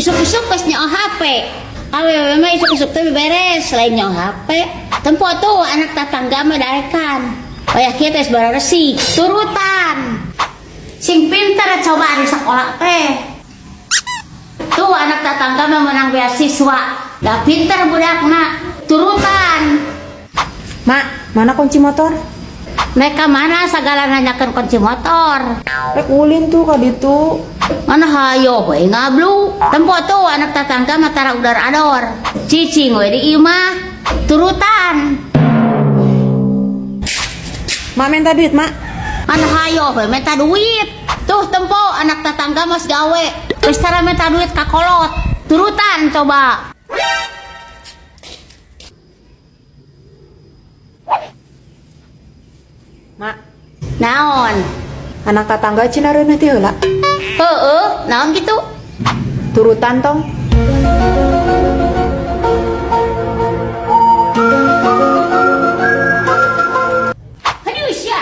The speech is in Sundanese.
Isuk-isuk geus nyoo HP. Awewe mah isuk-isuk teh beres, lain nyoo HP. Tempo tuh anak tatangga mah daekan. Wayah kieu teh baresih, turutan. Sing pinter coba di sekolah teh. Tuh anak tatangga mah menang beasiswa. Da pinter budakna, turutan. Mak, mana kunci motor? Mereka mana sagala nanyakeun kunci motor. Rek ulin tuh ka ditu. Mana hayo we ngablu. Tempo tuh anak tatangga mah tara udar ador. Cicing we di imah, turutan. Mak minta duit, Mak. Mana hayo we minta duit. Tuh tempo anak tatangga mas gawe. Geus tara minta duit ka kolot. Turutan coba. Mak, Naon? Anak tatangga cina reuneuh ti heula. Heeh, naon gitu? Turutan tong. Aduh sia.